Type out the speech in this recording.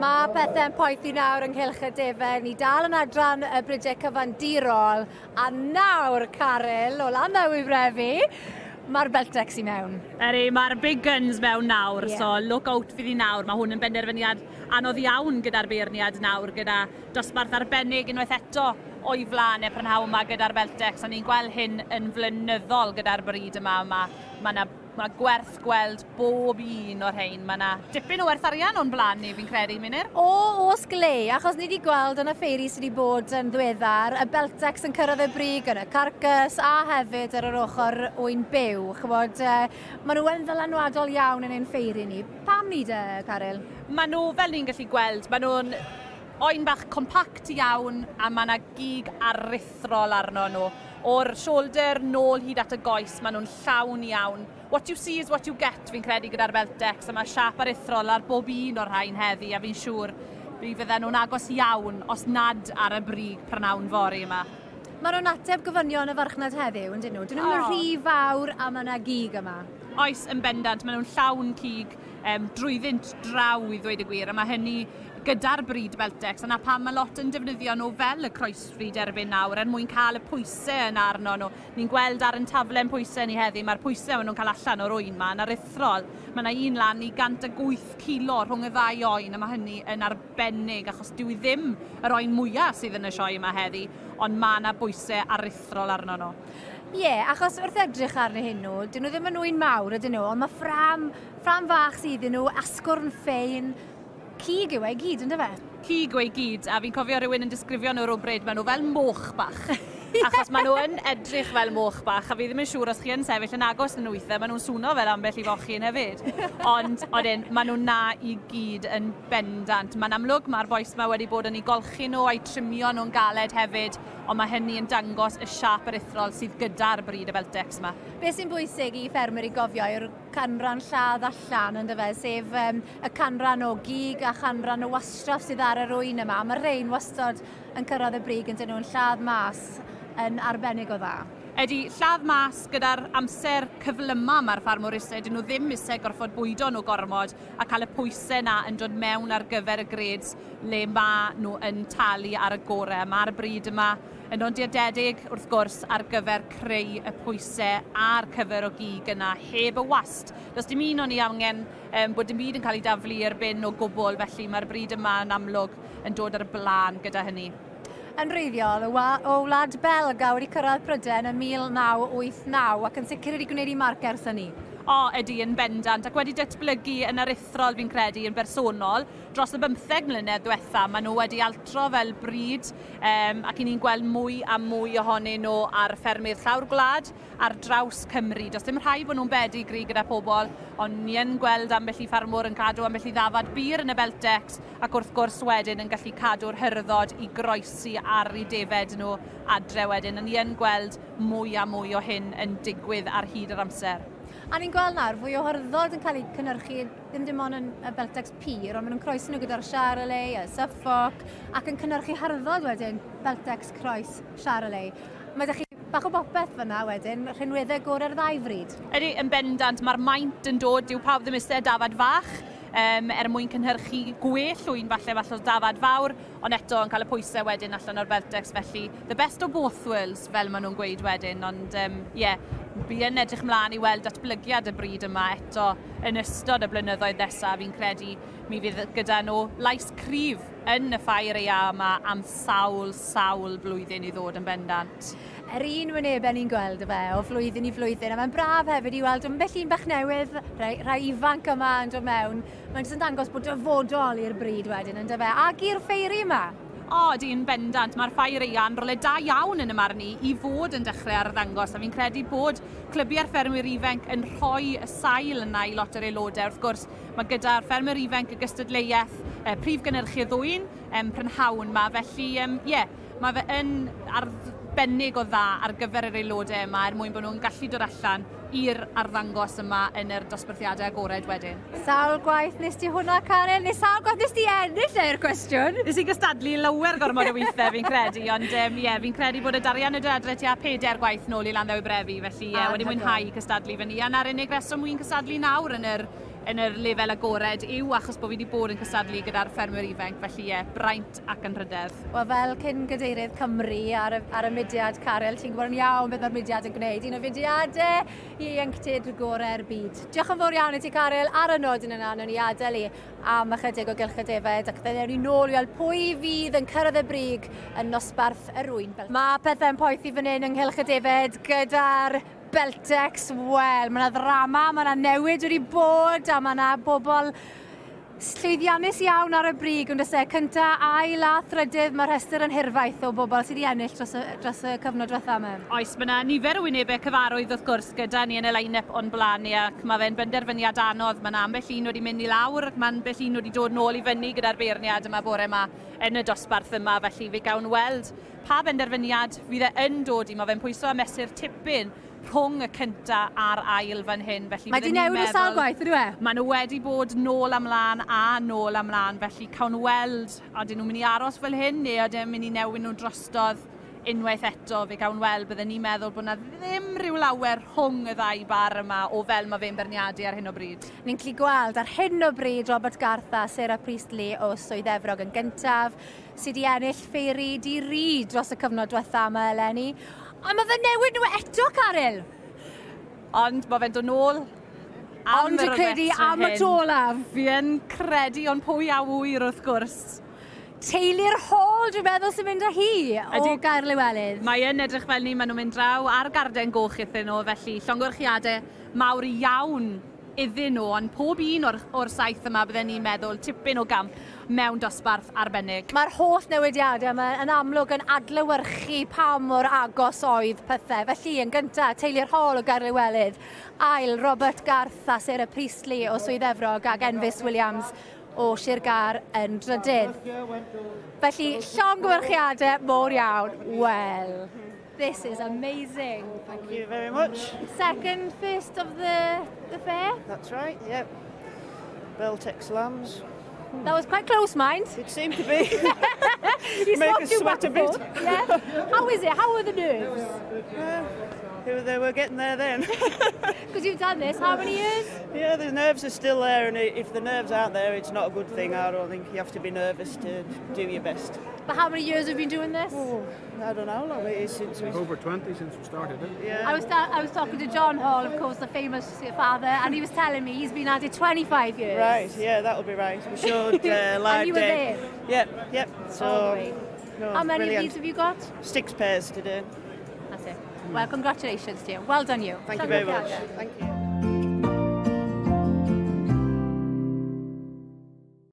Mae pethau'n poethi nawr ynghylch y defaid. Ni dal yn adran y bridiau cyfandirol. A nawr, Caryl, o Landdewi Brefi, mae'r Beltex i mewn. Ydy, mae'r big guns mewn nawr, yeah. so look out fydd i nawr. Mae hwn yn benderfyniad anodd iawn gyda'r beirniad nawr, gyda dosbarth arbennig unwaith eto o'i flaen e prynhawn yma gyda'r Beltex, a ni'n gweld hyn yn flynyddol gyda'r bryd yma. Mae ma 'na Mae gwerth gweld bob un o'r rhain. Mae yna dipyn o werth arian o'n blaen ni, fi'n credu, Meinir. O, oes gle, achos ni wedi gweld yn y ffeiri sydd wedi bod yn ddiweddar, y Beltex yn cyrraedd y brig yn y carcas a hefyd ar yr ochr ŵyn byw. Chybod, uh, maen nhw yn ddylanwadol iawn yn ein ffeiri ni. Pam ni de, Caryl? Maen nhw, fel ni'n gallu gweld, maen nhw'n oen bach compact iawn a mae yna gig aruthrol arno nhw. O'r shoulder nôl hyd at y goes, maen nhw'n llawn iawn. What you see is what you get, fi'n credu, gyda'r Beltex, a mae siâp aruthrol ar bob un o'r rhain heddi, a fi'n siŵr mi fydden nhw'n agos iawn, os nad ar y brig prynhawn fory yma. Maen nhw'n ateb gofynion y farchnad heddiw, yn dyn nhw? Dyn nhw'n oh. rhy fawr a mae yna gig yma. Oes, yn bendant, maen nhw'n llawn cig um, drwyddynt draw i ddweud y gwir, a mae hynny gyda'r bryd Beltex, a 'na pam mae lot yn defnyddio nhw fel y croesfrid erbyn nawr, er mwyn cael y pwysau yna arno nhw. Ni'n gweld ar yn taflen pwysau ni heddi, mae'r pwysau maen nhw'n cael allan o'r oen 'ma yn aruthrol. Mae yna un lan i 108 kilo rhwng y ddau oen, a mae hynny yn arbennig, achos dyw i ddim yr oen mwyaf sydd yn y sioe yma heddi, ond mae yna bwysau aruthrol arno nhw. Ie, yeah, achos wrth edrych arnyn hyn nhw, dyn nhw ddim yn ŵyn mawr ydyn nhw, ond mae ffram, ffram fach sydd iddyn nhw, asgwrn ffein, Cig yw e i gyd, yndyfe? Cig yw e i gyd, a fi'n cofio rhywun yn disgrifio nhw rywbryd, maen nhw fel moch bach. Achos maen nhw yn edrych fel moch bach, a fi ddim yn siŵr os chi yn sefyll yn agos yn nhw weithiau, maen nhw'n swno fel ambell i fochyn hefyd. Ond, odyn, maen nhw na i gyd yn bendant. Mae'n amlwg, mae'r bois yma wedi bod yn eu golchi nhw a'u trimio nhw'n galed hefyd, ond mae hynny yn dangos y siâp aruthrol sydd gyda'r brîd y Beltex yma. Be sy'n bwysig i ffermwyr i gofio yw'r canran lladd allan yndyfe, sef um, y canran o gig a chanran o wastraff sydd ar yr ŵyn yma. Mae rhain wastod yn cyrraedd y brig yn dyn nhw'n lladd mas yn arbennig o dda. Ydy, lladd mas gyda'r amser cyflyma mae'r ffarmwr eisiau, dyn nhw ddim eisiau gorfod bwydo nhw gormod a cael y pwysau na yn dod mewn ar gyfer y grades le mae nhw yn talu ar y gorau. Mae'r bryd yma yn nodiadedig, wrth gwrs, ar gyfer creu y pwysau a'r cyfer o gig yna heb y wast. Does dim un o'n i angen um, bod dim byd yn cael ei daflu i'r bin o gwbl, felly mae'r bryd yma yn amlwg yn dod ar y blaen gyda hynny. Yn wreiddiol o Wlad Belg a wedi cyrraedd Prydain yn 1989 ac yn sicr wedi gwneud ei marc ers hynny. O, ydy, yn bendant, ac wedi datblygu yn aruthrol fi'n credu yn bersonol. Dros y bymtheg mlynedd diwetha, maen nhw wedi altro fel bryd um, ac i ni'n gweld mwy a mwy ohonyn nhw ar ffermydd llawr gwlad ar draws Cymru. Does dim rhaid bod nhw'n bedigri gyda pobl, ond ni yn gweld ambell i ffarmwr yn cadw ambell i ddafad bur yn y Beltex ac wrth gwrs wedyn yn gallu cadw'r hyrddod i groesi ar eu defed nhw adre wedyn. A ni yn gweld mwy a mwy o hyn yn digwydd ar hyd yr amser. A ni'n gweld nawr fwy o hyrddod yn cael eu cynhyrchu ddim dim ond yn y Beltex pur, ond maen nhw'n croesi nhw gyda'r Charolais, y Suffolk, ac yn cynhyrchu hyrddod wedyn, Beltex croes Charolais. Mae ydych chi bach o bopeth fyna wedyn, rhinweddau gorau'r ddau fryd. Ydy, yn bendant, mae'r maint yn dod, dyw pawb ddim eisiau dafad fach, um, er mwyn cynhyrchu gwell ŵyn falle, falle o dafad fawr, ond eto yn cael y pwysau wedyn allan o'r Beltex, felly the best of both worlds, fel maen nhw'n gweud wedyn, ond ie, um, yeah, fi yn edrych mlaen i weld datblygiad y bryd yma eto yn ystod y blynyddoedd nesaf, fi'n credu mi fydd gyda nhw lais cryf yn y ffair aeaf yma am sawl, sawl blwyddyn i ddod yn bendant. Yr un wynebau ni'n gweld y fe o flwyddyn i flwyddyn, a mae'n braf hefyd i weld ambell un bach newydd, rhai, rhai ifanc yma yn dod mewn. Mae'n jyst yn dangos bod dyfodol i'r bryd wedyn, yn dyfe, ac i'r ffeiri yma. O, ydy, yn bendant. Mae'r ffair aeaf yn rywle da iawn yn y marn i i fod yn dechrau arddangos, a fi'n credu bod clybiau'r ffermwyr ifanc yn rhoi y sail yna i lot o'r aelodau. Wrth gwrs, mae gyda'r ffermwyr ifanc y gystadleuaeth eh, prif gynhyrchydd ddwyn um, prynhawn ma, felly ie, um, yeah, mae fe yn arbennig o dda ar gyfer yr aelodau yma er mwyn bod nhw'n gallu dod allan i'r arddangos yma yn yr dosbarthiadau agored wedyn. Sawl gwaith nes ti hwnna, Karen? Neu sawl gwaith nes ti ennill e'r cwestiwn? Nes i gystadlu lawer gormod o weithiau fi'n credu, ond ie, um, yeah, fi'n credu bod y darian yn dod adre tua pedair gwaith nôl i Landdewi Brefi, felly ie, yeah, wedi mwynhau cystadlu fyny. A na'r unig reswm wy'n cystadlu nawr yn yr yn yr lefel agored yw achos bod fi wedi bod yn cystadlu gyda'r ffermwyr ifanc, felly ie, braint ac anrhydedd. Wel, fel cyn gadeirydd Cymru ar y mudiad, Caryl, ti'n gwybod yn iawn beth mae'r mudiad yn gwneud. Un o fudiadau ieuenctid gorau'r byd. Diolch yn fawr iawn i ti, Caryl. Ar y nodyn yna, wnawn ni adael i am ychydig o gylch y defaid ac fe wnawn ni nôl i weld pwy fydd yn cyrraedd y brig yn nosbarth yr ŵyn. Mae pethau'n poethi fan hyn yng nghylch y defaid gyda'r Beltex. Wel, mae yna ddrama, mae yna newid wedi bod a mae yna bobl llwyddiannus iawn ar y brig, ond e, cynta, ail a thrydydd, mae'r rhestr yn hirfaith o bobl sydd wedi ennill dros y cyfnod diwetha yma. Oes, mae yna nifer o wynebau cyfarwydd wrth gwrs gyda ni yn y line-up o'n blaen ni ac mae fe'n benderfyniad anodd. Mae yna ambell un wedi mynd i lawr ac mae ambell un wedi dod nôl i fyny gyda'r beirniad yma bore yma yn y dosbarth yma. Felly fe gawn weld pa benderfyniad fydd e yn dod i. Mae fe'n pwyso a mesur tipyn rhwng y cynta a'r ail fan hyn. Felly Mae di newid o sawl gwaith, ydw e? Maen nhw wedi bod nôl ymlaen a nôl ymlaen, felly cawn weld ydyn nhw'n mynd i aros fel hyn neu ydyn nhw'n mynd i newid nhw drostodd unwaith eto. Fe gawn weld, bydden ni'n meddwl bod yna ddim rhyw lawer rhwng y ddau bar yma o fel mae fe'n berniadu ar hyn o bryd. Ni'n gallu gweld ar hyn o bryd Robert Garth a Sarah Priestley o Swydd Efrog yn gyntaf, sydd wedi ennill ffeiri di-ri dros y cyfnod diwetha yma eleni. Ond mae fe newid nhw eto, Caryl! Ond mae fe'n dod nôl. Ond dwi'n credu am y tro olaf. Fi yn credu, ond pwy a wyr wrth gwrs. Teulu'r Hall, dwi'n meddwl, sy'n mynd â hi o Gaerliwelydd. Mae yn edrych fel ni, maen nhw'n mynd draw ar garden goch iddyn nhw, felly llongyfarchiadau mawr iawn iddyn nhw, ond pob un o'r saith yma bydden ni'n meddwl tipyn o gamp mewn dosbarth arbennig. Mae'r holl newidiadau yma yn amlwg yn adlewyrchu pa mor agos oedd pethau. Felly, yn gyntaf, teulu'r Hall o Gaerliwelydd, ail Robert Garth a Sarah Priestley o Swydd Efrog ac Enfys Williams o Sir Gâr yn drydydd. Felly, llongyfarchiadau mawr iawn. Wel, this is amazing. Thank you very much. Second, first of the fair? That's right, yep. Beltex lambs. That was quite close, mind. It seemed to be. You Make swapped us you sweat back a bit. and forth. Yeah. How is it? How are the nerves? They were getting there then. Because you've done this how many years? Yeah, the nerves are still there, and if the nerves aren't there, it's not a good thing. I don't think you have to be nervous to do your best. But how many years have you been doing this? Oh, I don't know how long it is since we... Over 20 since we started it. Yeah. I was talking to John Hall, of course, the famous father, and he was telling me he's been at it 25 years. Right, yeah, that'll be right. We showed live And you were day. there? Yep. So, Oh, great. No, How many brilliant. of these have you got? 6 pairs today. That's it. Well, congratulations to you. Well done you. Thank you very much. Thank you.